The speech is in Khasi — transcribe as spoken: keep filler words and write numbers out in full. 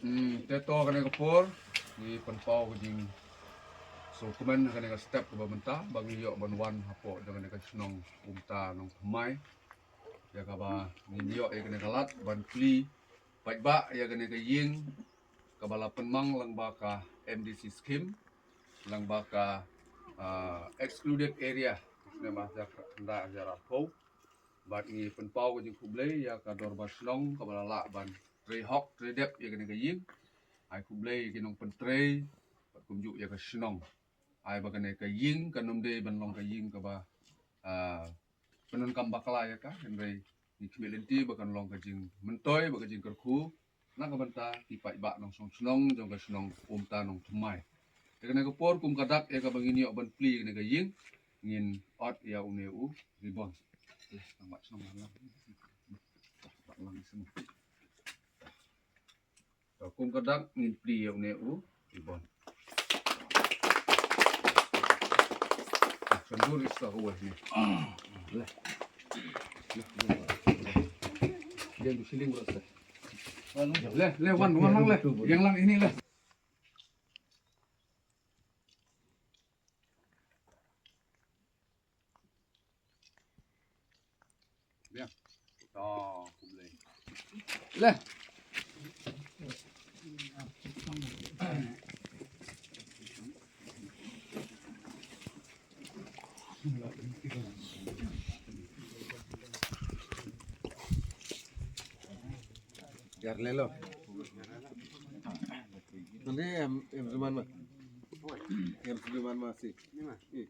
Hmm, te to kane ka por ngi pynpaw ka jingsngewkmen ha kane ka step kaba mynta ba ngi ïoh ban wan hapoh jong kane ka shnong Umta Nongthymmai. Ïa kaba ngi ïoh ïa kane ka lad ban plie paidbah ïa kane ka ïing kaba la pynmang lyngba ka M D C scheme, lyngba ka, ah, excluded area, ne ba hajar khyndai hajar arphew. Bad ngi pynpaw ka jingkhublei ïa ka dorbar shnong kaba la lah ban trei hok trei dep ïa kane ka ïing. Ai khublei ïa ki nongpyntrei bad kumjuh ïa ka shnong. Ai ba kane ka ïing kan ym dei ban long ka ïing kaba, ah, pyndonkam bakla ïa ka, hynrei ngi khmih lynti ba kan long ka jingmyntoi bad ka jingkyrkhu na ka bynta ki paidbah nongshong shnong jong ka shnong Umta Nongthymmai. Ïa kane ka por kum ka dak ïa kaba ngin ïoh ban plie ïa kane ka ïing, ngin ot ïa une u ribbon. Leh, nang bat shnong lang. Bat lang shnong. To kum ka dak ngin plie ïa une u ribbon. Shandur is ka uweh ni. Leh. Leh, leh. Dia tu siling berasa. Leh, leh, wan, wan lang leh. Yang lang ini leh. Biang. To, khublei. Leh. Yar lelo. Nanti em em zaman ma. Em zaman ma si. Ni ma. Ih.